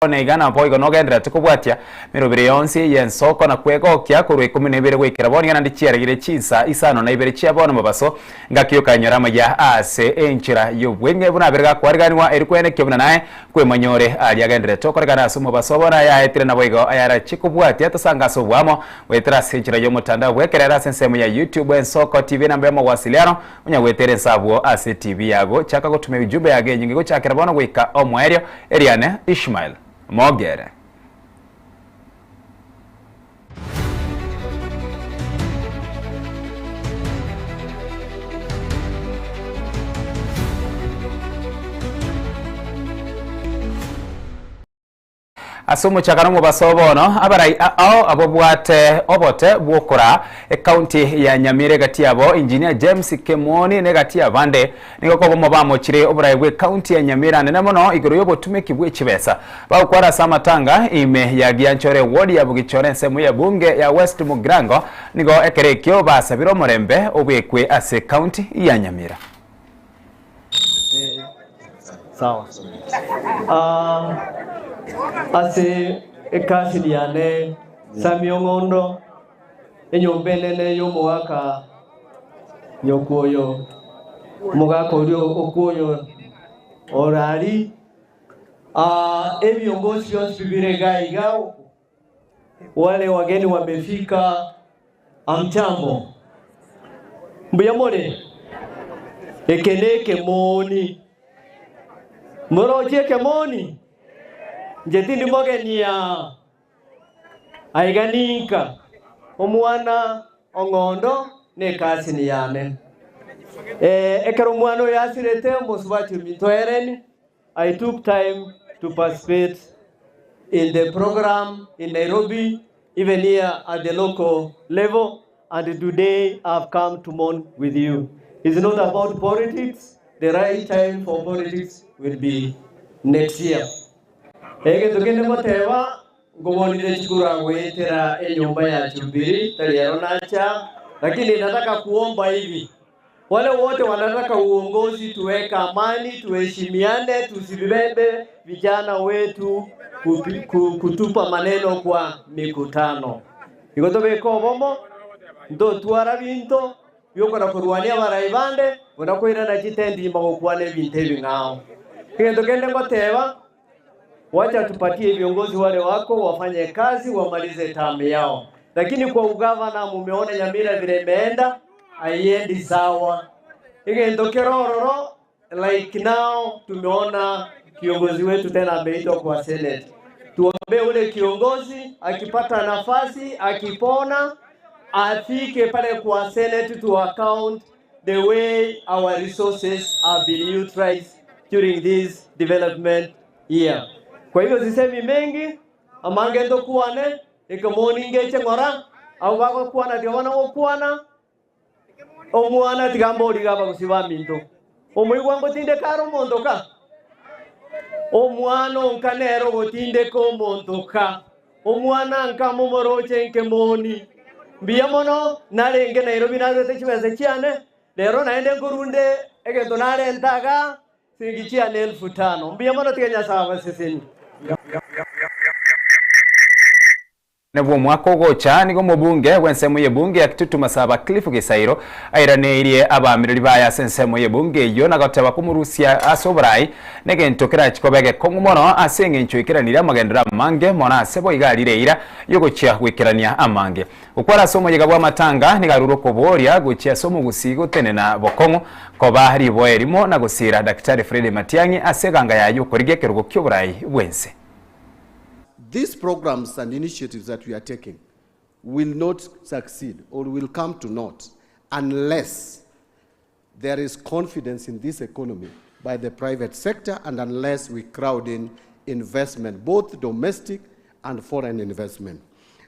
Bono iga naboigo nogendererete kobwatia merobiri yonsi y'ensoko na kwegokia korwa ikomi na ibere goikera bono iga naende chiaregire chinsa isano na ibere chia bono mobaso, ngaki okanyora amaya ase enchera y'obweng'e buna abere gakwariganigwa eri kwenekia buna naye kwemanya ore aria agendererete okorekana ase omobaso bono ayaetire naboigo ayarachie kobwatia tosange ase oboamo goetera ase enchera y'omotandao bw'ekerero ase ensemo ya YouTube Ensoko TV enamba y'omowasiliano onya goetera ense abwo ase TV yago chaka gotuma ejumbe yago enyinge gochakera bono goika omoerio Eriane Ishmael Mogere. Ase omochakano omobaso o bono, abarai ao ababwate obote bw'okoraa ekaunti ya Nyamira egati yabo Engineer James Kemoni na egati y'abande nigo kobomo bamochire oborai bw'ekaunti ya Nyamira nene mono igoro y'obotumeki bwe chibesa. Bagokwara ase amatanga ime ya Gianchore eward ya Bogichore ensemo ya bunge ya West Mugirango nigo ekero ekio basabire omorembe obekwe ase ekaunti ya Nyamira. Sawa. Ah, ase ekasini yane Sammy Ong'ondo, enyomba enene y'omogaka Nyokwoyo, omogaka oria Okwoyo orari, ah, ebiongozi bionsi bibire iga iga, wale wageni wamefika, Hamjambo, mbuya more? Eke nekemoni. Moroche ekemoni? Inche tindi mogeni aa. Aiga ninka, omwana ong'ondo nekasini yane. Eh, ekero omwana oyo asirete omosubati ominto Helen, I took time to participate in the program in Nairobi, even here at the local level, and today I've come to mourn with you. It's not about politics, the right time for politics will be next year. Egento kende ngoteba, nkobonire chikura goetera enyomba ya Jubilee, tari ero nacha, lakini nataka kuomba hivi Wale wote wanataka uongozi, tuweke amani, tuheshimiane, tusibebe vijana wetu kupi, kutupa maneno kwa mikutano. Igo tobeke obomo, ntotwara binto biokona korwania abarai bande, buna koirana chitendi nyuma gokwana ebinto ebing'ao. Egento kende ngoteba, wacha tupatie viongozi wale wako wafanye kazi wamalize term yao, lakini kwa ugavana mumeona Nyamira vile imeenda, haiendi sawa. Egento kero ororo like now tumeona kiongozi wetu tena ameitwa kwa senate. Tuombe ule kiongozi akipata nafasi, akipona, afike pale kwa senate to account the way our resources have been utilized during this development year. Kwa hivyo sisemi mengi, amange ntokwane, ekemoni ngeche ng'ora, abwo bagokwana tiga bono gokwana, omwana tiga mbori iga abagusi baminto. Omoigwa ngotindeka are omonto ka? Omwana onka nere ogotindeka omonto ka? Omwana nka momoroche nkemoni. Mbuya mono narenge Nairobi narwete chibesa chiane, rero naende nkorunde egento narenta igaa siringi chiane elfu tano. Mbuya mono tiga Nyasae abasesenie. Bw'omwaka ogocha nigo omobunge bw'ensemo y'ebunge ya Kitutu Masaba Cliff Gisairo airaneirie abaamereri baye ase ensemo y'ebunge eyio na goteba komorusia ase oborai negento kerachie koba egekong'u mono ase eng'encho eikeranire amagenderero amange mono ase boigo arire eira y'ogochia goikerania amange. Gokwara ase omoyega bw'amatanga nigo arure okoboria gochia ase omogusii gotenena bokong'u koba riboa erimo na gosiira Daktari Fred Matiang'i ase eganga yaye y'okorigia ekerogo ki'oborai bw'ense. These programs and initiatives that we are taking will not succeed or will come to naught unless there is confidence in this economy by the private sector and unless we crowd in investment, both domestic and foreign investment.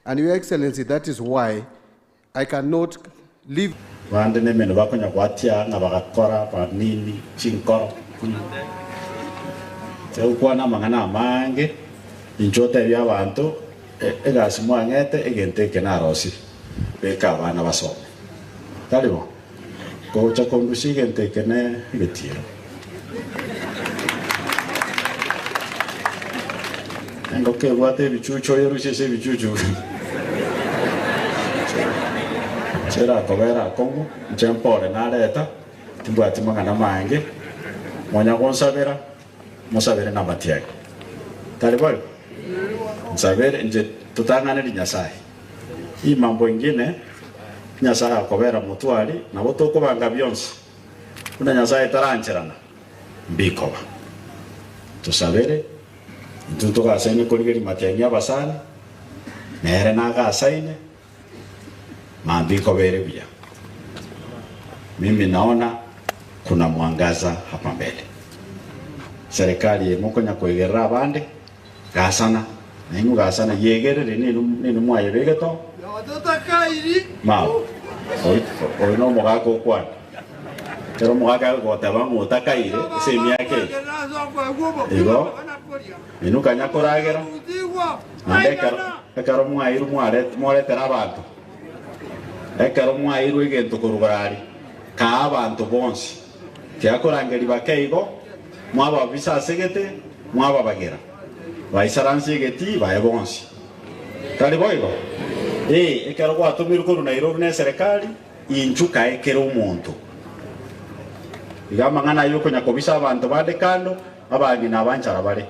And Your Excellency, that is why I cannot leave. Bande nemeno bakonya gwatia ng'a bagakora banini chinkoro. Tigokwana amang'ana amange, inchuo otebie abanto, Egasi mwang'ete, egento eke narosirie, beka abana basome. Tari bo? Gocha kondusia egento eke ne egetiiro. Engoko ebwate ebichuchu oyerusie ase ebichuchu Chirakobera akong'u, inche mpore nareta, timbwati mang'ana mange, monya gonsabera, mosabere namatiangi. Tari boigo? Nsabere inche totang'anerie Nyasae. Hii mambo ingine, Nyasae akobera motwari, nabo tokobanga bionsi, buna Nyasae tarancherana, mbikoba. Tosabere, intwe togasaine korigeria matiang'i abasani, nere nagasaine, mambia ikoba ere buya. Mimi naona kuna mwangaza hapa mbele. Serikali eye mokonya koigerera abande, gasana, nainwe gasana, yegerere ninu ninu mwayebegete oo. Mama, oyo nomogaka okwana. Ekero omogaka agoteba ng'a otakaire ase emiaka eye, igo inwe kanya koragera, naende ekero ekero mwairwe mware mwaretera abanto, ekero mwairwe egento korwa borari, kaa abanto bonsi, tiakorangeria bake igo, mwababisa ase egete, mwababagera, baisaranse egetii baye bonsi. Tari boigo? Ee, ekero gwatomirwe korwa Nairobi neserekari, Inchuo kae kera omonto. Iga amang'ana ayio okonya kobisa abanto bande kando, abang'ina abanchara bare.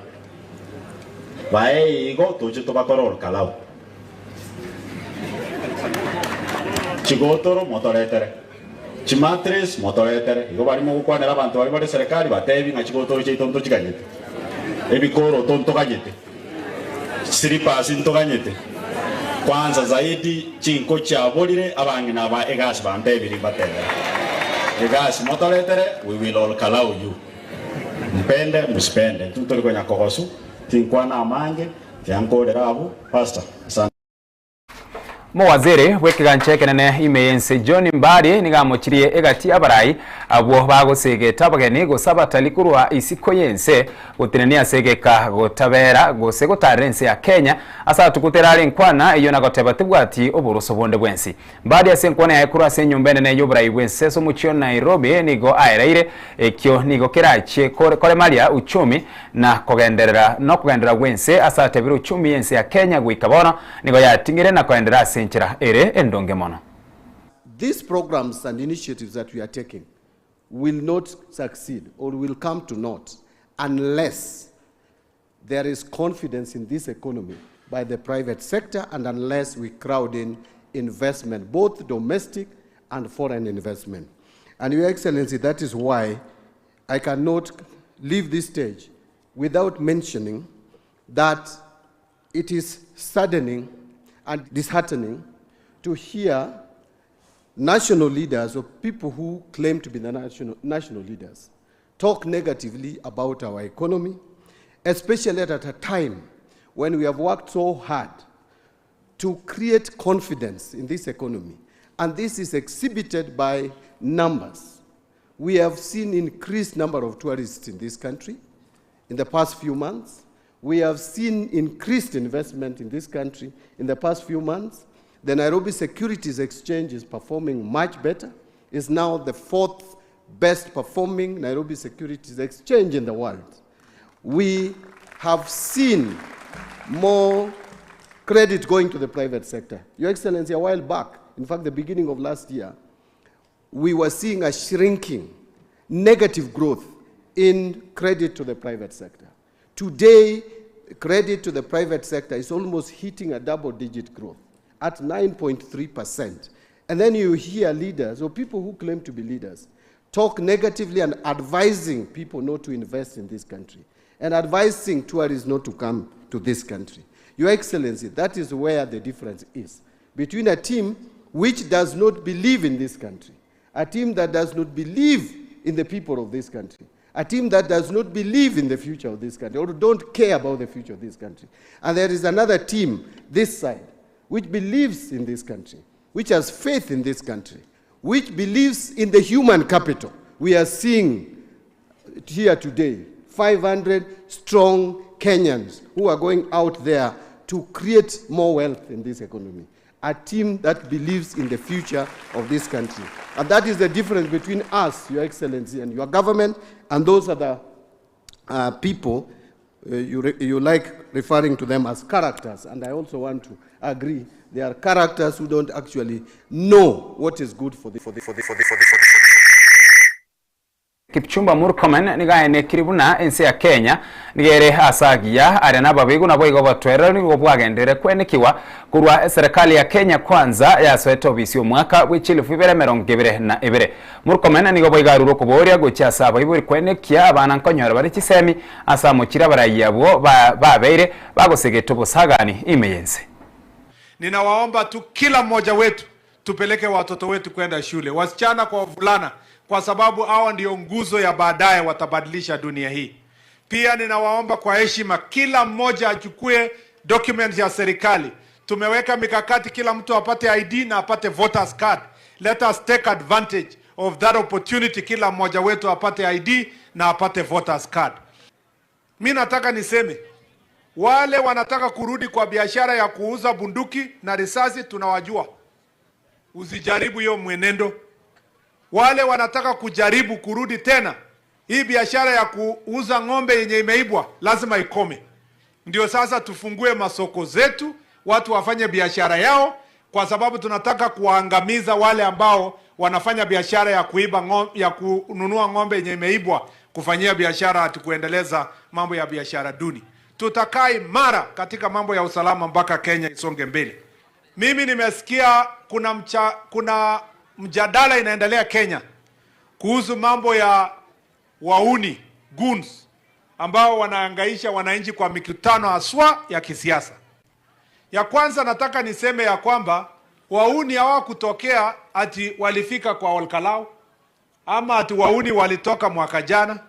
Bae igo toche tobakore orokarau. Chigotoro motoretere, chimatres motoretere. Igo baria mogokwanera abanto baria bare serikali batebi ng'a chigotoro chiaito ntochiganyete, ebikoroto ntoganyete. Slippers ntoganyete kwanza zaidi chinko chiaborire abang'ina aba egasi bantebiri mbatebere egasi motoretere we will all kalau you mpende musipende intwe tori konya kogosu tinkwana amange tiankorera abwo pastor asante. Omowaziri bw'ekegancha ekenene ime y'ense John Mbadi nigo amochirie egati y'abarai abwo bagosegeta abageni gose abatari korwa isiko y'ense gotenenia ase egeka gotabera gose gotarera ense ya Kenya ase atugutere are enkwana eyio na goteba tebwati oboroso bonde bwensi. Mbadi ase enkwana yaye korwa ase enyomba enene y'oborai bw'ense ase omochie o Nairobi nigo aereire ekio nigo kerachie koremaria uchumi na kogenderera nokogenderera gw'ense ase atebire uchumi y'ense ya Kenya goika bono Nigo yating'ire na koenderera ase enchera ere endonge mono. These programs and initiatives that we are taking will not succeed or will come to naught unless there is confidence in this economy by the private sector and unless we crowd in investment, both domestic and foreign investment. And Your Excellency, that is why I cannot leave this stage without mentioning that It is saddening and disheartening to hear national leaders or people who claim to be the national, national leaders talk negatively about our economy, especially at a time when we have worked so hard to create confidence in this economy. And this is exhibited by numbers. We have seen increased number of tourists in this country in the past few months. We have seen increased investment in this country in the past few months. The Nairobi Securities Exchange is performing much better. It's now the fourth best performing Nairobi Securities Exchange in the world. We have seen more credit going to the private sector. Your Excellency, a while back, in fact, the beginning of last year, we were seeing a shrinking negative growth in credit to the private sector. Today, credit to the private sector is almost hitting a double-digit growth at 9.3%. And then you hear leaders or people who claim to be leaders talk negatively and advising people not to invest in this country and advising tourists not to come to this country. Your Excellency, that is where the difference is between a team which does not believe in this country, a team that does not believe in the people of this country, a team that does not believe in the future of this country or don't care about the future of this country. And there is another team this side which believes in this country, which has faith in this country, which believes in the human capital. We are seeing here today 500 strong Kenyans who are going out there to create more wealth in this economy. A team that believes in the future of this country. And that is the difference between us, Your Excellency, and your government, and those other people You, you like referring to them as characters, and I also want to agree they are characters who don't actually know what is good for the, for the, for the, for the, for the, for the. Kipchumba Murkomen nigo aenekirie buna ense ya Kenya nigo ere ase agiya aria nababigu naboigo obotoereru nigo bwagenderere kwenekigwa korwa eserekari ya Kenya Kwanza yasoete obisi omwaka bwe chilifu ibere emerongo ebere na ebere. Murkomen nigo boigo arure okoboria gochia ase abaibori kwenekia abana nkonyora bare chisemi ase amochire abaraiyi abwo babeire bagosegete obosagani ime y'ense. Ninawaomba tu kila mmoja wetu tupeleke watoto wetu kwenda shule, wasichana kwa wavulana, kwa sababu hawa ndio nguzo ya baadaye, watabadilisha dunia hii. Pia ninawaomba kwa heshima, kila mmoja achukue documents ya serikali. Tumeweka mikakati, kila mtu apate ID na apate voters card. Let us take advantage of that opportunity, kila mmoja wetu apate ID na apate voters card. Mi nataka niseme wale wanataka kurudi kwa biashara ya kuuza bunduki na risasi tunawajua. Usijaribu hiyo mwenendo. Wale wanataka kujaribu kurudi tena hii biashara ya kuuza ng'ombe yenye imeibwa lazima ikome. Ndio sasa tufungue masoko zetu, watu wafanye biashara yao, kwa sababu tunataka kuwaangamiza wale ambao wanafanya biashara ya kuiba ng'ombe, ya kununua ng'ombe yenye imeibwa kufanyia biashara, ati kuendeleza mambo ya biashara duni. Tutakaa imara katika mambo ya usalama mpaka Kenya isonge mbele. Mimi nimesikia kuna, mcha, kuna mjadala inaendelea Kenya kuhusu mambo ya wauni goons ambao wanahangaisha wananchi kwa mikutano haswa ya kisiasa. Ya kwanza nataka niseme ya kwamba wauni hawakutokea ati walifika kwa Olkalau ama ati wauni walitoka mwaka jana.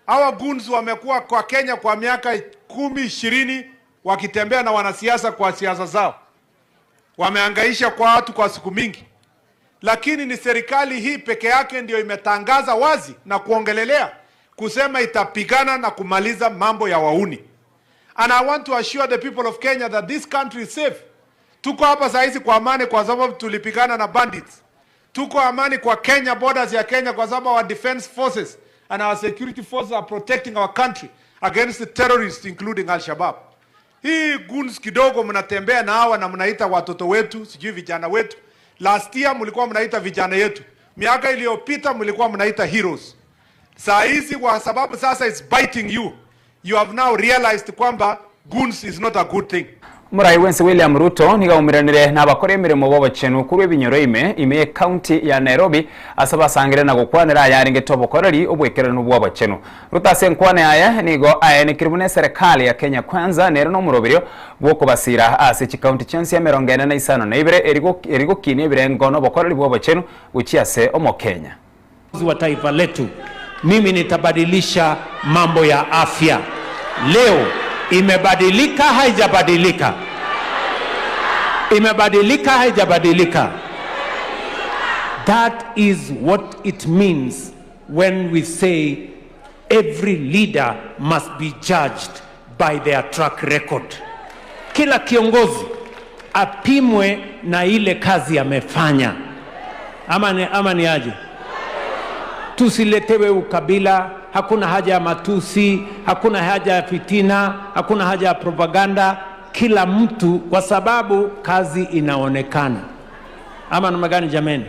Hawa goons wamekuwa kwa Kenya kwa miaka 10, 20 wakitembea na wanasiasa kwa siasa zao, wamehangaisha kwa watu kwa siku mingi, lakini ni serikali hii peke yake ndio imetangaza wazi na kuongelelea kusema itapigana na kumaliza mambo ya wauni. And I want to assure the people of Kenya that this country is safe. Tuko hapa saa hizi kwa amani kwa sababu tulipigana na bandits. Tuko amani kwa Kenya, borders ya Kenya kwa sababu our defense forces and our security forces are protecting our country against the terrorists including Al-Shabaab. Hii goons kidogo mnatembea na hawa na mnaita watoto wetu, sijui vijana wetu. Last year mlikuwa mnaita vijana yetu. Miaka iliyopita mlikuwa mnaita heroes. Saa hizi kwa sababu sasa it's biting you. You have now realized kwamba goons is not a good thing. Omorai bw'ense William Ruto nigo aumeranire nabakora emeremo b'obochenu korwa ebinyoro ime ime y'ecounty ya Nairobi ase basangire na gokwanera ayarengete obokoreri obwekeranu bw'obochenu. Ruto ase enkwana yaye nigo aenekire buna eserekari ya Kenya Kwanza nere nomoroberio bw'okobasira ase chicounty chionsi 45 eri gokinia ebirengo nobokoreri bw'obochenu gochia ase Omokenya. wa taifa letu, mimi nitabadilisha mambo ya afya. Leo imebadilika, haijabadilika? Imebadilika, haijabadilika? That is what it means when we say every leader must be judged by their track record. Kila kiongozi apimwe na ile kazi amefanya, ama ni aje? Tusiletewe ukabila. Hakuna haja ya matusi, hakuna haja ya fitina, hakuna haja ya propaganda. Kila mtu, kwa sababu kazi inaonekana. Ama namna gani jameni?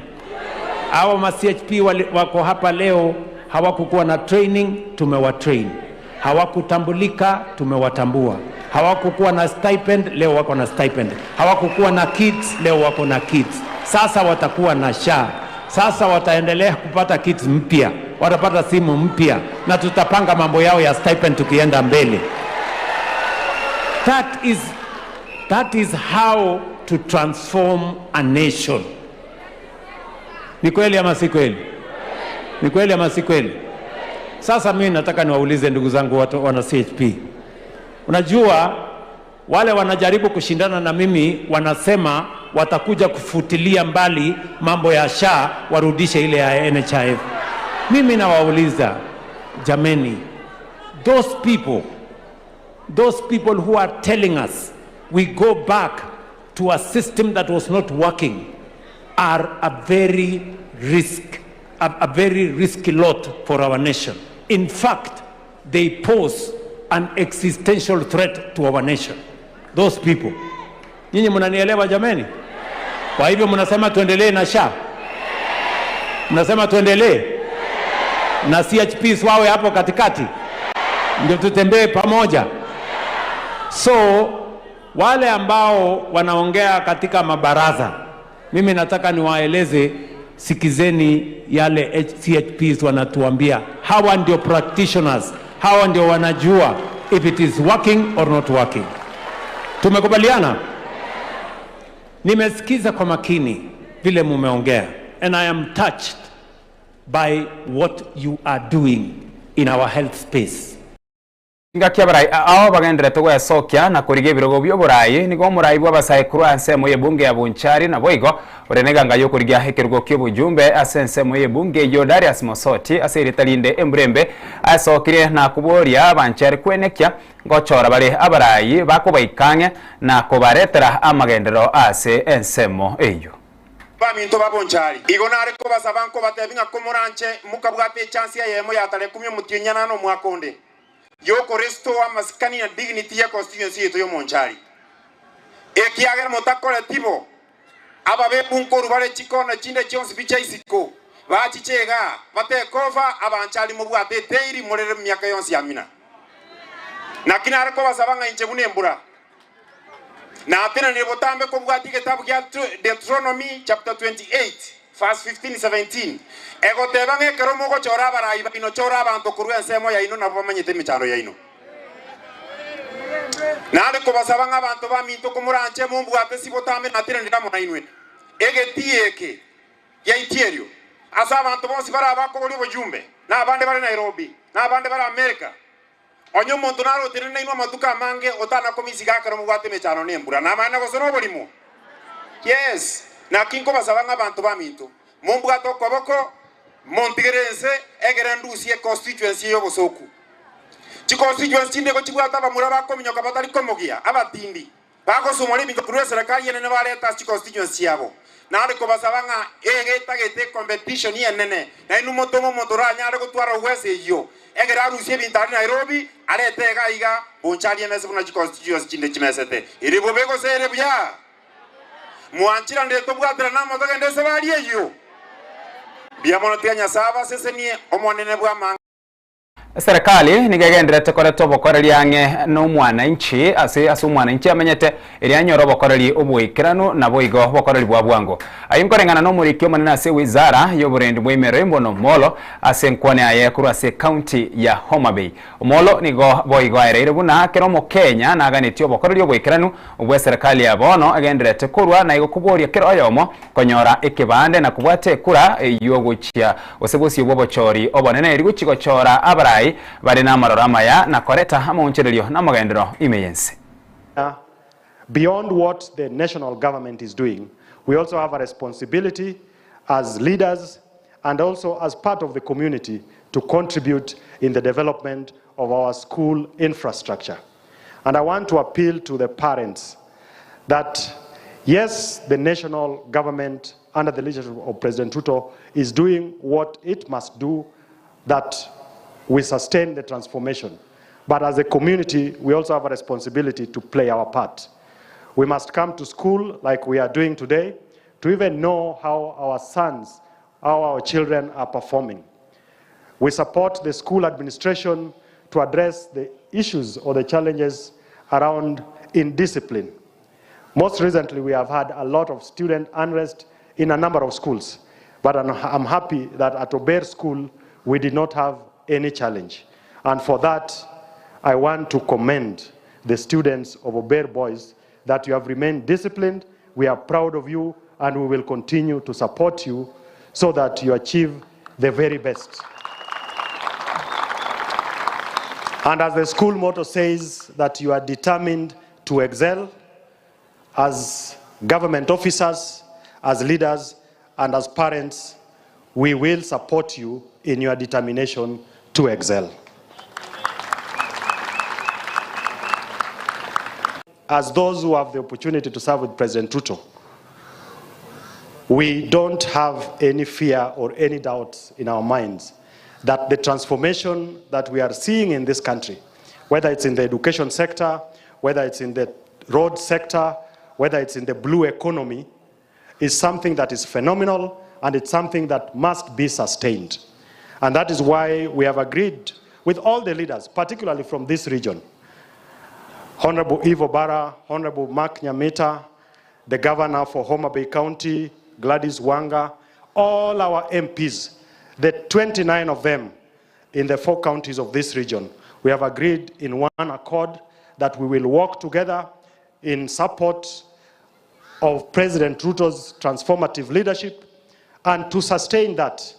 Hawa ma CHP wako hapa leo hawakukuwa na training, tumewatrain. Hawakutambulika, tumewatambua. Hawakukuwa na stipend, leo wako na stipend. Hawakukuwa na kits, leo wako na kits. Sasa watakuwa na SHA. Sasa wataendelea kupata kits mpya, watapata simu mpya, na tutapanga mambo yao ya stipend tukienda mbele. That is how to transform a nation. Ni kweli ama si kweli? Ni kweli ama si kweli? Sasa mimi nataka niwaulize ndugu zangu watu wana CHP. Unajua wale wanajaribu kushindana na mimi wanasema watakuja kufutilia mbali mambo ya SHA warudishe ile ya NHIF. Mimi nawauliza jameni, those people who are telling us we go back to a system that was not working are a very risky lot for our nation. In fact, they pose an existential threat to our nation. Those people. Nyinyi mnanielewa jameni? Kwa hivyo mnasema tuendelee na SHA? Mnasema tuendelee na CHPs wawe hapo katikati, ndio tutembee pamoja. So wale ambao wanaongea katika mabaraza, mimi nataka niwaeleze, sikizeni yale CHPs wanatuambia. Hawa ndio practitioners, hawa ndio wanajua if it is working or not working. Tumekubaliana? Nimesikiza kwa makini vile mumeongea and I am touched by what you are doing in our health space. Engaki abarai ao bagenderete gwesokia na korigia ebirogo bi'oborai, nigo omorai bw'abasae korwa ensemo y'ebunge ya Bonchari naboigo ore neganga y'okorigia ekerogo ki'obojumbe ase ensemo y'ebunge eyio Darius Mosoti ase erieta rinde Emburembe aesokirie na koboria abanchari kwenekia ngochora bare abarai bakobaika ang'e na kobaretera amagenderero ase ensemo eyio. Baminto ba Bonchari, igo nare kobasaba nkobatebia ng'a komoranche mokabwata echansi eyemo ya tarehe ikomi omotienyi anane omwaka onde, y'okorestore amasikani na dignity ye constituency yaito y'Omonchari. Ekiagera motakoreti bo, ababebu nkorwa bare chikona chinde chionsi pi chia isiko, bachiche igaa, batake over abanchari mobwate eteiri morere emiaka yonsi yamina. Naki nare kobasaba ng'a inche buna embura, natenenire botambe kobwatia egetabu gia Deuteronomy chapter 28 verse 15, 17, egoteba ng'a ekero mogochora abarai baino, chora abanto korwa ensemo yaino nabwo bamanyete emechando yaino. Nare kobasaba ng'a abanto baminto komoranche mombwate si botambe natenenire amo nainwe egetii eke giaitierio, ase abanto bonsi bare abakoboria obojumbe, na abande bare Nairobi, na abande bare Amerika. Onye omonto nare otenene nainwe amatuko amange, otana komisiga ekero mobwate emechando na embura, namanyene gose noborimo? Yes, naki nkobasaba ng'a abanto baminto, mombwate okoboko, montigere ense, egere ndusie econstituency eye obosooku. Chiconstituency chinde igo chibwate abamura bakominyoka batari komogia, abatindi. Bagosumora ebinto korwa eserekari enene bareta ase chiconstituency chiabo. Nare kobasaba ng'a ege etagete ecompetition enene, nainwe motome omonto oranyare gotwara uwezo eyio, egere arusie ebinto aria Nairobi, arete iga iga, boncharie emese buna chiconstituency chinde chimesete. Ere bobe gose ere buya? Mwanchiranire tobwaterane amo togende esabari eyio? Mbuya mono tiga Nyasae abasesenie, Omonene bw'amang'ana. Eserekari nigo egendererete koreta obokoreri ang'e nomwananchi ase ase omwananchi amenyete, erio anyore obokoreri oboikeranu naboigo obokoreri bwa bwango. Ayio nkoreng'ana nomoriki omonene ase ewizara y'oborendi bwa ime Raymond Omolo ase enkwana yaye korwa ase ecounty ya Homa Bay. Omolo nigo boigo aereire buna kera omokenya naganetie obokoreri oboikeranu bw'eserekari ya bono egendererete korwa naigo koboria kera oyomo Konyora ekebande na kobwata ekura eyio gochia gose bosio bw'obochori obonene erio gochia gochora abarai bare namaroro amaya na koreta amaonchorerio na amagenderero ime y'ense. Beyond what the national government is doing, we also have a responsibility as leaders and also as part of the community to contribute in the development of our school infrastructure. And I want to appeal to the parents that yes, the national government under the leadership of President Ruto is doing what it must do that we sustain the transformation. But as a community, we also have a responsibility to play our part. We must come to school like we are doing today to even know how our sons, how our children are performing. We support the school administration to address the issues or the challenges around indiscipline. Most recently, we have had a lot of student unrest in a number of schools. But I'm happy that at Ober School, we did not have any challenge. And for that, I want to commend the students of Ober Boys that you have remained disciplined. We are proud of you, and we will continue to support you so that you achieve the very best. And as the school motto says, that you are determined to excel as government officers, as leaders, and as parents, we will support you in your determination to excel. As those who have the opportunity to serve with President Ruto, we don't have any fear or any doubts in our minds that the transformation that we are seeing in this country Whether it's in the education sector, whether it's in the road sector, whether it's in the blue economy, is something that is phenomenal and it's something that must be sustained. And that is why we have agreed with all the leaders, particularly from this region, Honorable Eve Obara, Honorable Mark Nyamita, the governor for Homa Bay County, Gladys Wanga, all our MPs, the 29 of them in the 4 counties of this region. We have agreed in one accord that we will work together in support of President Ruto's transformative leadership, and to sustain that,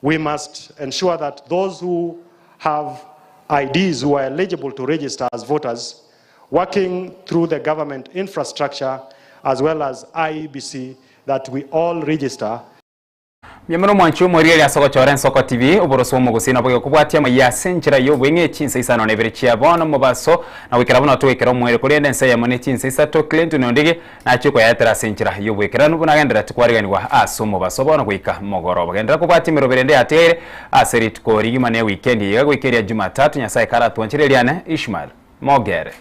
we must ensure that those who have IDs who are eligible to register as voters, working through the government infrastructure as well as IEBC, that we all register. Mbuya mono omwanchi omorigereria ase ogochora Ensoko TV, oboroso bw'omogusii nabo gekobwatia amaiya ase enchera y'obweng'e chinsa isano na ibere chia bono omobaso na goikera buna togoikera omoerio korende ense eyemo ne chinsa isato Clinton Ondigi nachie koyaetera ase enchera y'obwekeranu buna agendererete kwariganigwa ase omobaso bono goika mogoroba. Genderera kobwatia emeroberi ende yatigaire ase rituko rigima ne ewikendi iga goika eria Jumatatu Nyasae karatwanchererie riane Ishmael Mogere.